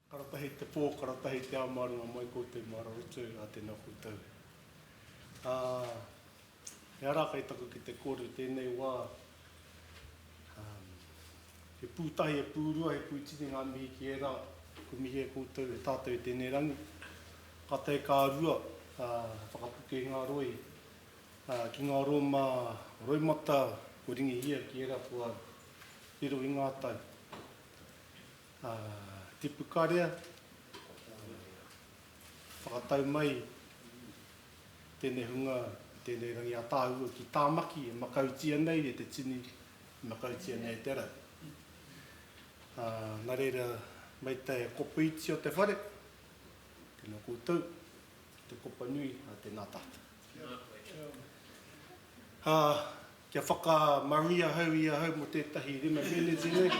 Karatahi te pō, karatahi te ao mā runga mai koutou mā rarotu, ā tēnā koutou. Ā, he ara kei taku ki te kōrero tēnei wā, ā, he pūtahi, he pūrua, he pūtini ngā mihi ki ērā, kua mihi e koutou, e tātou i tēnei rangi. Kātahi ka rua, ā, whakapuke i ngā roi, ā, ki ngā rōma roimata kua ringihia ki ērā kua riro i ngā tau. Ā, tipu karea, whakatau mai tēnei hunga i tēnei rangi ātaahua ki Tāmaki e makautia nei e te tini, e makautia nei e te rau. Ā, nā reira, mai te kopa iti o te whare, tēnā koutou, ki te kopa nui, ā, tēnā tātou. Ā, kia whakamaui ahau i ahau mō tētahi rima meneti nei.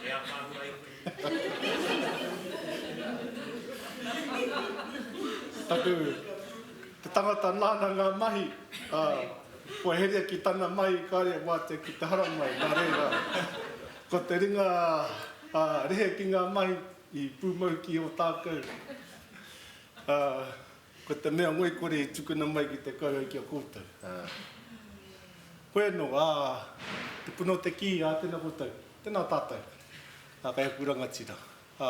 He ātaahua ai koe. Taku, te tangata nāna ngā mahi, ā, kua heria ki tana mahi kāre e wātea ki te haramai, nā reira, ko te ringa, ā, rehe ki ngā mahi i pūmau ki Ōtākou, ā, Ko te mea ngoikore i tukuna mai ki te kauhau ki a koutou. Koe anō, ā, te puna o te kī, ā, tēnā koutou, tēnā tātou, ā, kei aku rangatira. Ā,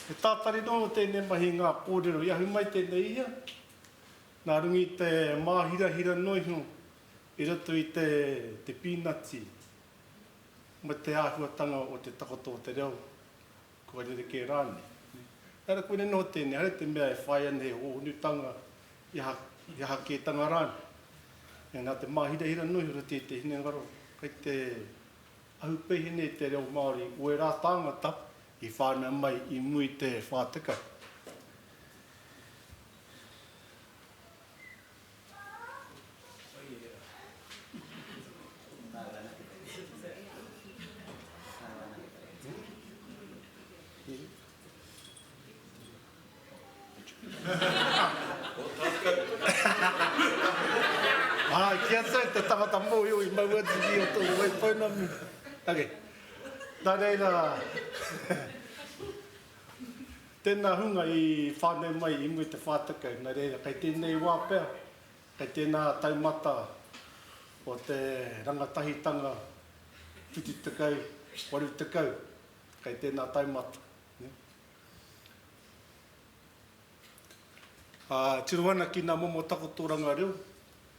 he tātari noa tēnei mahi i ngā kōrero i ahu mai tēnei ia, nā runga i te māhirahira noa iho i roto i te, te pīnati me te āhuatanga o te takoto o te reo Kua rerekē rānei. Ehara koinei noho tēnei, ehara i te mea e whāia nei he hōhonutanga, he aha, he aha kētanga rānei. Engari nā te māhirahira noa iho roto i te hinengaro, kei te ahu pēhi nei te reo Māori o ērā tāngata i whānau mai i mua i te 40. Ā, ki a au te tangata mōhio i mau atu ki o tō Waipounamu. Okay. Nā reira, Tēnā hunga i whānau mai i mua i te 40, nā reira, kei tēnei wā pea, kei tēnā taumata o te rangatahitanga 70, 80, kei tēnā taumata. Nē? Ā, tiro ana ki ngā momo takotoranga reo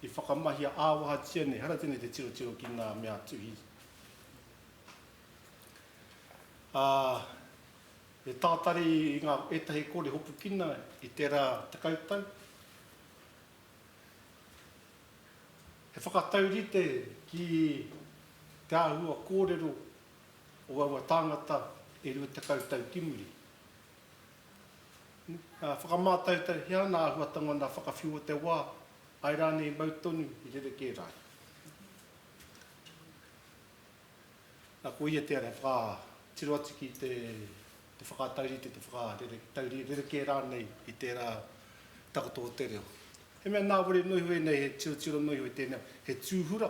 i whakamahia ā-wahatia nei, ehara tēnei te tirotiro ki ngā mea tuhi. Ā, He tātari i ngā ētahi kore hopukina i tērā tekau tau. He whakataurite ki te āhua kōrero o aua tāngata e 20 tau ki muri. Whakamātautau he aha ngā āhuatanga o ngā whakawhiu o te wā, āe rānei i mau tonu, i rerekē rānei. Na, ko ia tērā e whakatiro atu ki te te whakataurite, te whakarerekē rānei i tērā takoto o te reo. He mea nāware noa iho ēnei, he tirotiro noa iho i tēnei, he tūhura,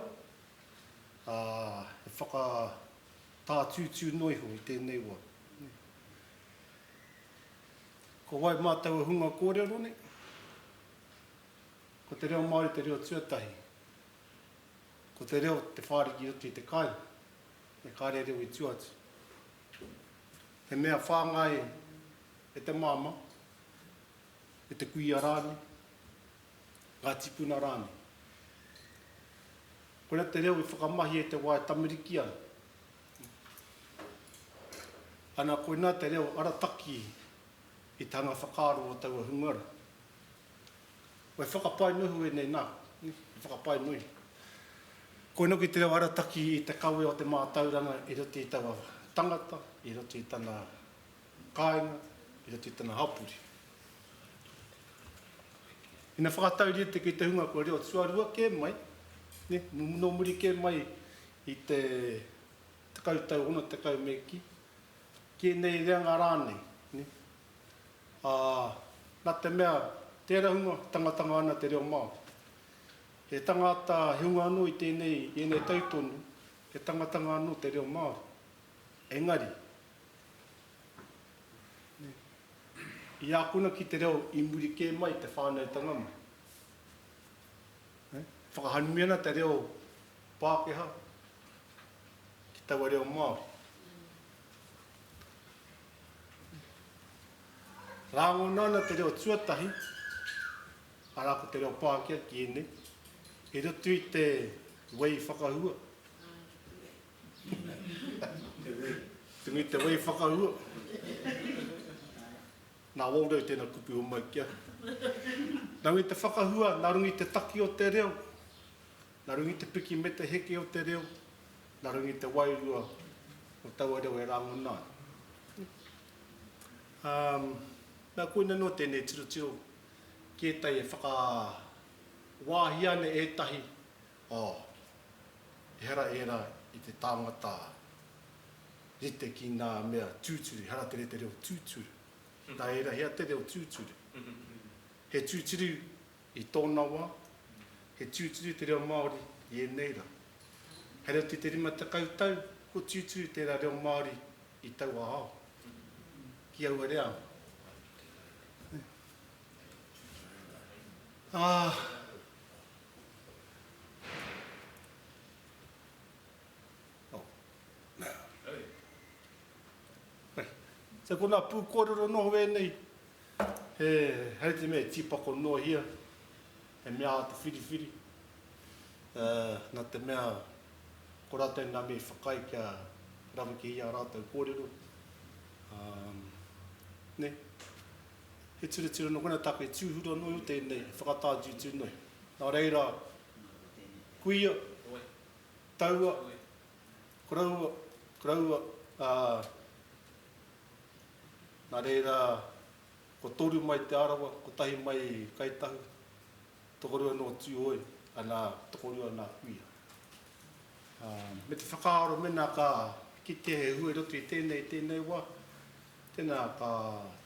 ā, he whakatātūtū noa iho i tēnei wā. Ko wai mā taua hunga kōrero nei? Ko te reo Māori te reo tuatahi. Ko te reo te whāriki i roto i te kai, me kāre reo i tua atu. He mea whāngai e te māmā, e te kuia rānei, ngā tīpuna rānei. Koina te reo i whakamahia i te wā e tamariki ana. Ana koina te reo arataki i te hanga whakaaro o taua hunga rā. He whakapae noho ēnei nā, he whakapae nui. Koe noki te reo arataki i te kawe o te mātauranga i roto i taua tangata, i roto i tana kāinga, i roto i tana hapori. Ina whakatauria te ki te hunga kua reo tuarua kē mai, nē, nō muri kē mai i te tekau tau 60 me kī, ki ēnei reanga rānei, nē, Ā, nā te mea, tērā hunga, tangatanga ana te reo Māori. He tangata, he hunga anō i tēnei, i ēnei tau tonu, he tangatanga anō te reo Māori. Engari, nē, i ākona ki te reo i muri kē mai te whānautanga mai. Nē, whakahanumi ana te reo Pākehā ki taua reo Māori. Rāngona ana te reo tuatahi, arā ko te reo Pākehā ki ēnei, i roto i te wei whakahua. Te wei. Te wei whakahua. Nā Waldo tēnā kupu homai ki ahau. Nā runga i te whakahua, nā runga i te taki o te reo, nā runga i te piki me te heke o te reo, nā runga i te wairua o taua reo e rangona ai. Um, nā koina noa tēnei tirotiro ki ētahi e whakawāhia ana ētahi, oh, ehara ērā i te tāngata rite ki ngā mea tūturu, ehara te te reo tūturu. Nā ērā hea te reo tūturu. He tūturu i tōna wā, he tūturu te reo Māori i ēnei rā. Hei roto i te 50 tau, kua tūturu tērā reo Māori i taua ao, ki aua reanga. Ā, Oh. Nā. Pai. So ko nā pūkōrero noho ēnei, he, hei te mea e tīpako noahia, he mea āta whiriwhiri, uh, nā te mea ko rātou nā mea i whakaae kia raweke i ā rātou kōrero. Um, ne? He tirotiro noho, koina tāku e tūhura noa iho tēnei, he whakatātūtū noa iho. Nā reira, kuia, Taua, koroua, koroua, ā, nā reira, ko toru mai Te Arawa, kotahi mai Kai Tahu, tokorua nō Tūhoe, ana, tokorua nā kuia. Ā, me te whakaaro mēnā ka kitea he hua i roto i tēnei, tēnei wā, tēnā ka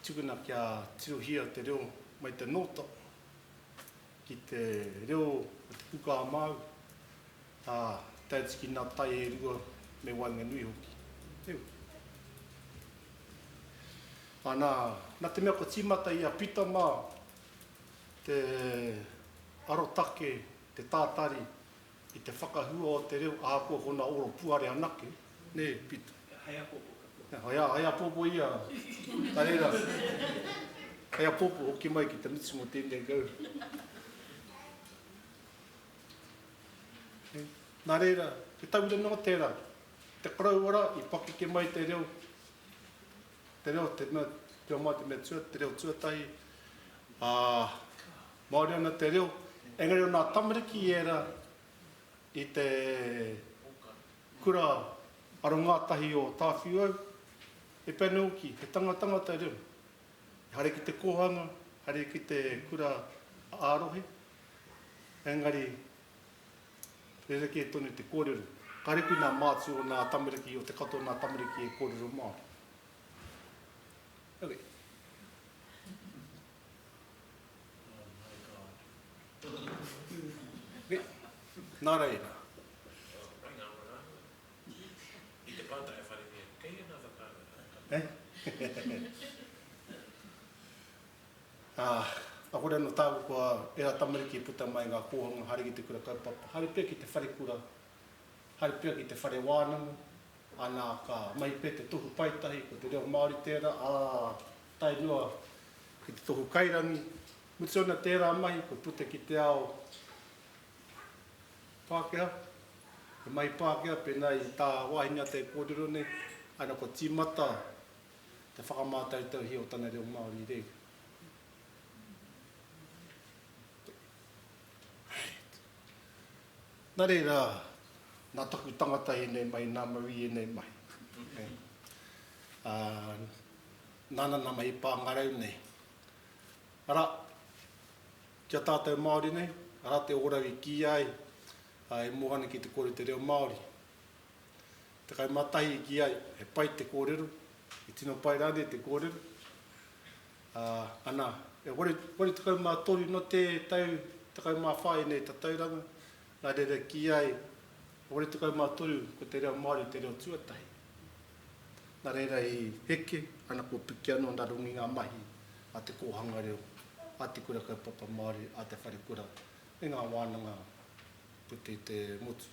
tukuna kia tirohia te reo mai te nōta ki te reo o Te Puka-a-Māui. Ā, tae atu ki ngā tai e rua me waenganui hoki. Heoi. Ā, nā, nā te mea kua tīmata i a Pita mā te arotake, te tātari i te whakahua o te reo ahakoa ko nā oro puare anake, nē, Pita? Hei apopo katoa. Hei, hei apopo ia. Nā reira, hei apopo hoki mai ki te mutunga o tēnei kau. Nā reira, he tauira noa tērā. Te koroua rā, i pakeke mai te reo, te reo, te mea, te reo Māori te mea tua, te reo tuatahi, ā, Māori ana te reo, engari o nā tamariki ērā i te kura arongātahi o Tāwhiuau, he pēnei hoki, he tangatanga te reo. Haere ki te kōhanga, haere ki te kura ā-rohe, engari rerekē tonu te kōrero. Kāre koe nā mātua o nā tamariki, o te katoa o nā tamariki e kōrero Māori. Okay. Oh my God. Okay. Nā reira. I te pātai a Wharenui, kei hea ngā whakaaro e? Ā, akore anō tāku kua ērā tamariki i puta mai i ngā kōhanga, haere ki te kura kaupapa, haere pea ki te wharekura, haere pea ki te whare wānanga, ana ka mahi pea te tohu paetahi, ko te reo Māori tērā, ā, tae noa ki te tohu kairangi, mutu ana tērā mahi, kua puta ki te ao Pākehā, he mahi Pākehā pēnā i tā Wāhineata e kōrero nei, ana kua tīmata te whakamātautauhia o tana reo Māori i reira. Nā reira, nā taku tangata ēnei mahi, nā Marie ēnei mahi. Ā, nāna nā mahi pāngarau nei. Arā, Ki a tātou Māori nei, arā te ōrau i kīia ai, ā, e moe ana ki te kōrero i te reo Māori. 11 i kī ai, he pai te kōrero, he tino pai rānei te kōrero. Ā, ana, e 83 nō te tau 14 ēnei tatauranga, nā reira kī ai, 83 ko te reo Māori te reo tuatahi. Nā reira i heke, ana kua piki anō nā runga i ngā mahi a te kōhanga reo, a te kura kaupapa Māori, a te wharekura, me ngā wānanga puta i te motu.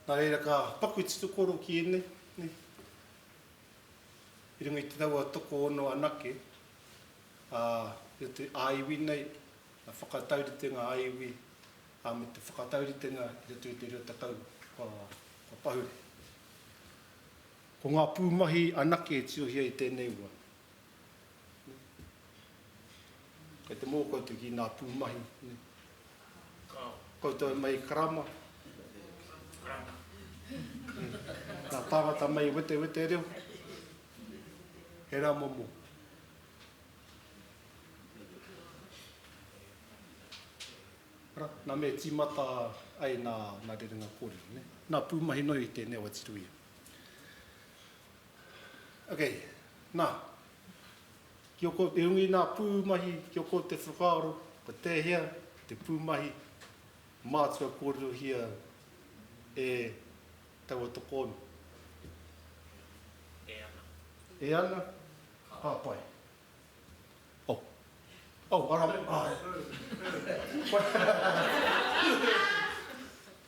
Nā reira ka paku titukoro ki ēnei, nē, i runga i te taua tokoono anake, ā, i roto i ā-iwi nei, ngā whakatauritenga ā-iwi, ā, me te whakatauritenga i roto i te 20 kua, kua pahure. Ko ngā pūmahi anake e tirohia i tēnei wā. Kei te mō koutou ki ngā pūmahi. Ne? Kao. Koutou e mai karama. Karama. Nā tāngata mai wetewete reo. He rā momo. Ara, nā me tīmata ai nā, nā rerenga kōrero, ne? Nā pūmahi noi i tēnei awa tiroia. Ok, nā, ki o koutou, i runga i nā pūmahi, ki o koutou whakaaro, ko tēhea te pūmahi mātua kōrerohia e taua tokoono? E ana. E ana, ka pai. Oh. Oh, ara, ah.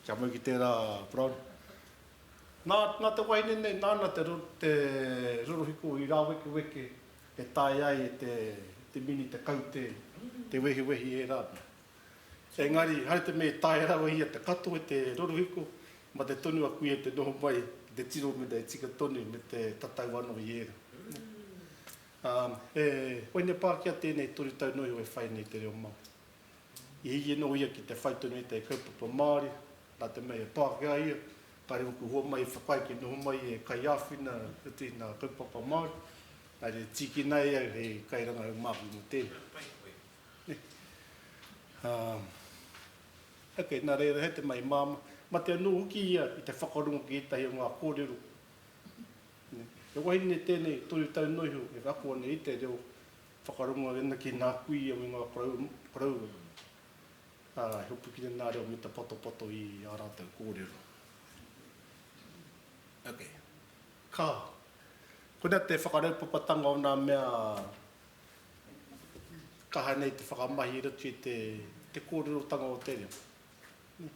Kia mau ki tērā, Brown. Nā, nā te wahine nei, nāna te, te rorohiko i rāwekeweke e taea ai e te, te mini te kaute, te wehiwehi ērā mea. Engari, haere te mea i taea rawa ia te kato e te rorohiko, mate tonu a kuia te noho mai ki te tiro mena e tika tonu me te tatau anō i ērā. Ā, he wahine Pākehā tēnei 30 noa iho e whai nei i te reo Māori. I hiki noho ia ki te whai tonu i te kaupapa Māori, nā te mea he Pākehā ia, kāre hoki hoa mai e whakaae kia noho mai e kaiāwhina roto i ngā kaupapa Māori, nā reira tīkina e au hei kairangahau māku mō tēnei. Pai koe. Nē. Ā, ok, nā reira he te mahi māmā. Mate anō hoki ia i te whakarongo ki ētahi o ngā kōrero He wahine tēnei, 30 noa iho e ako ana i te reo, whakarongo ana ki nā kuia me ngā koroua, ā, he hopukina nā reo me te patopato i ā rātou kōrero. Ok. Ka. Koinā te whakaraupapatanga o nā mea kaha nei te whakamahi i roto i te, te kōrerotanga o te reo.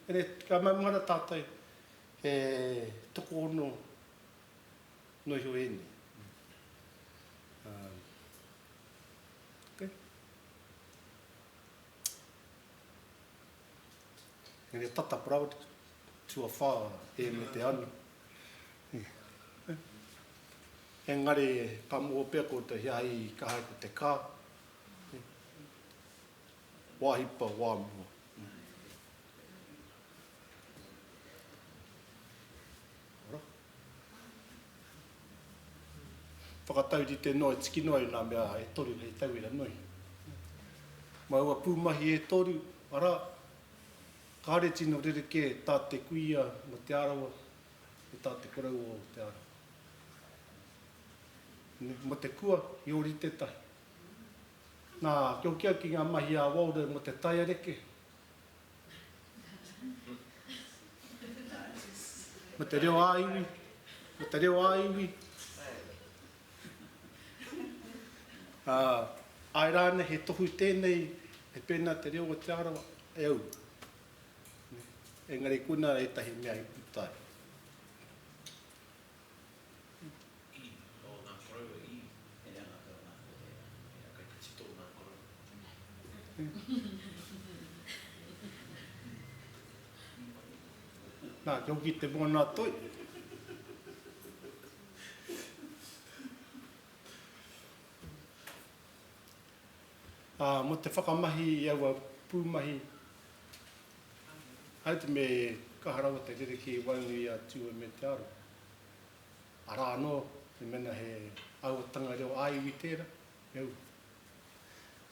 Ene, ka maumahara tātou, he tokoono Noa iho ēnei. Um, okay. Engari tata proud, tuawhā e me te anu. Engari ka moho pea koutou he ahi i kaha ko te kā. Wāhipa, wā mua. Ora. Whakataurite noa, tiki noa i ngā mea e toru hei tauira nui. Mā aua pūmahi e toru, arā, kāore tino rerekē tā te kuia mō Te Arawa me tā te koroua o Te Arawa. Mō te kua, i ōrite tahi. Nā, kia hoki au ki ngā mahi ā-waorau mō te taiareke. Me te reo ā-iwi, me te reo ā-iwi. Ā, āe rānei he tohu tēnei, he pēnā te reo o Te Arawa, e au. Engari koinā ētahi mea i puta ai. I, o ngā koroua i, e anga kau ngā kōrero, e kei te tito ngā koroua. Nā, kia hoki te moana toi. Ā, mō te whakamahi i aua pūmahi, haere te me kaha rawa te rerekē i waenganui i a Tūhoe me Te Arawa. Arā anō, te mena he āhuatanga reo ā-iwi tērā, he ū.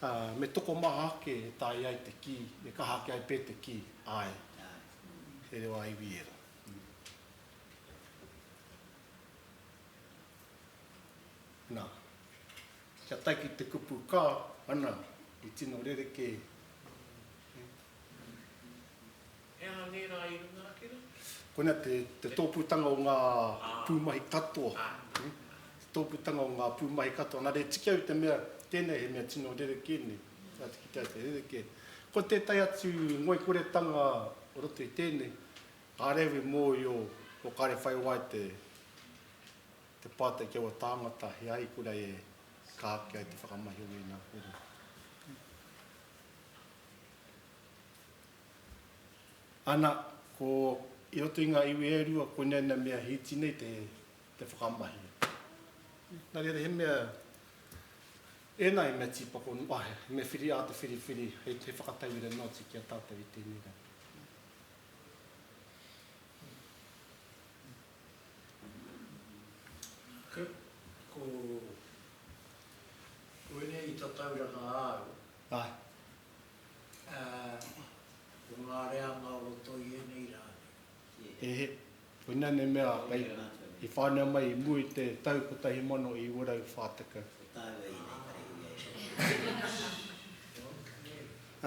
Ā, me tokomaha ake e taea ai te kī, e kaha ake ai pea te kī, āe, he reo ā-iwi ērā. Nā, kia tae ki te kupu ka, ana, i tino rerekē. He aha ngērā i runga ake rā? Koinā te, te tōpūtanga o ngā pūmahi katoa. Te tōpūtanga o ngā pūmahi katoa. Nā reira, tiki au i te mea, tēnei he mea tino rerekē nei. Ka tiki au te rerekē. Ko tētahi atu ngoikoretanga o roto i tēnei, kāre au i mōhio, ko kāre whai wā te, te pātai ki aua tāngata, he ai kura e kaha ake ai te whakamahi o ēnā kōrero. Ana, ko i roto i ngā iwi e rua, koinei ana mea hīti nei te, te whakamahia. Nā reira, he mea, ēnā he mea tīpako, ah, he mea whiri, āta whiriwhiri, hei, hei whakatauira noa atu ki a tātou i tēnei rā. Ko, ko, ko ēnei tatauranga āu. Āe. Ā, ko ngā reanga o roto i ēnei rā nei. Ehe, koinā nei mea kei, i whānau mai i mua i te tau 1940. Ko tāua ēnei whare hui ai.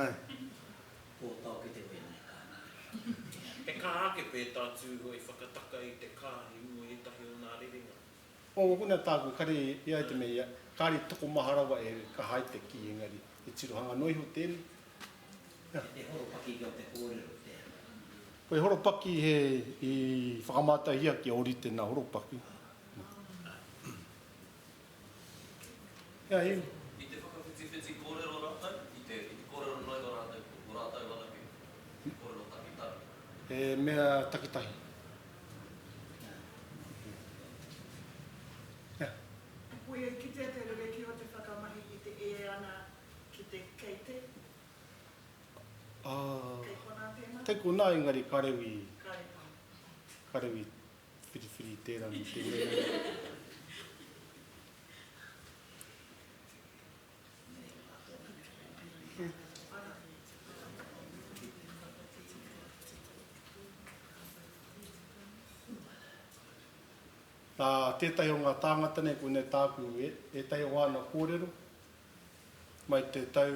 Āe. Pōtao ki te wēnei kānga. He kaha ake pē tā Tūhoe whakataka i te kā i mua i ētahi o nā rerenga. Oh, kona tāku, kare i ai te mea ia, kāre tokomaha rawa e kaha ai te kī, engari he tirohanga noa iho tēnei. Kei te horopaki o te kōrero tērā. Ko te horopaki he i whakamātauhia kia ōrite nā horopaki. Ia, i. I te whakawhitiwhiti kōrero rātou, i te kōrero noa iho rātou ko rātou anake, he kōrero takitahi. He mea takitahi. Ia. Koia i kitea te rerekē o te whakamahi i te e ana ki te kei te? Kei konā tēnā? Kei konā engari karew i. Kare pai. Karew i whiriwhiri i tērā me tēnei. Nā tētahi o ngā tāngata nei, koinei tāku, ētahi o āna kōrero, mai te tau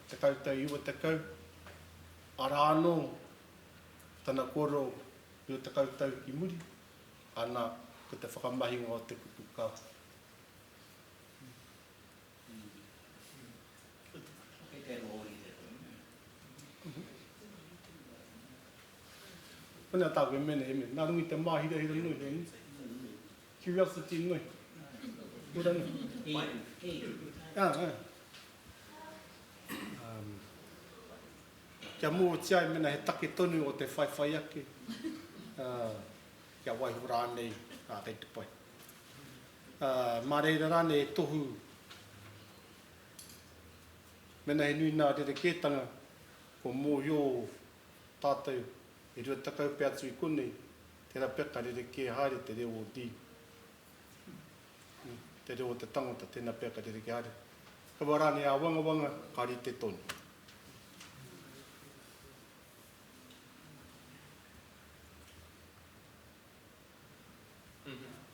tekau tau 90, arā anō tana kōrero 20 tau ki muri, ana, ko te whakamahinga o te kupu ka. Kei te roa ōrite tonu. Konei tāku e mea nei, e mea, nā runga i te māhirahira nui, he curiosity nui. Ora nui. Ah, ah. Kia mōhiotia ai mēnā he take tonu o te whaiwhai ake, kia waiho rānei, ā, kei te pai. Ā, mā reira rānei e tohu mēnā he nui nā rerekētanga, kua mōhio tātou e 20 pea atu i konei, tērā pea ka rerekē haere te reo o Dee. Te reo o te tangata, tēnā pea ka rerekē haere. Kaua rānei āwangawanga, ka rite tonu.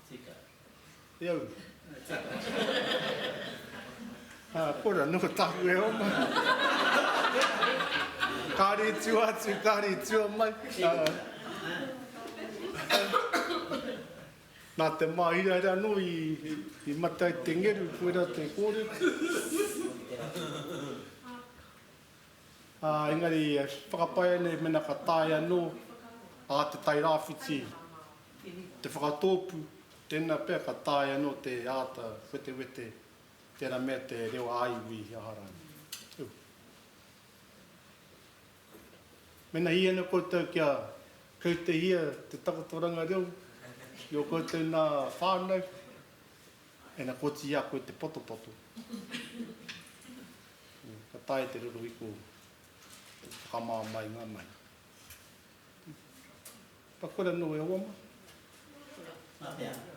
Tika. E au. Ā, kora, noho tāku e oma. Kāre i tua atu, kāre i tua mai. Nā te māhirahira anō i, i mate ai te ngeru, koirā te kōrero. Ā, engari e whakapae ana mēnā ka taea anō ā Te Tai Rāwhiti te whakatōpū, tēnā pea ka taea anō te āta wetewete tērā mea te reo ā-iwi aha rānei. Ū. Mēnā hī ana koutou kia kautehia te takotoranga reo i ō koutou nā whānau, ina koti i a koe te patopato. Ka taea te rorohiko te whakamāmā i ngā mahi. Ka kore anō e oma. Mā te aha?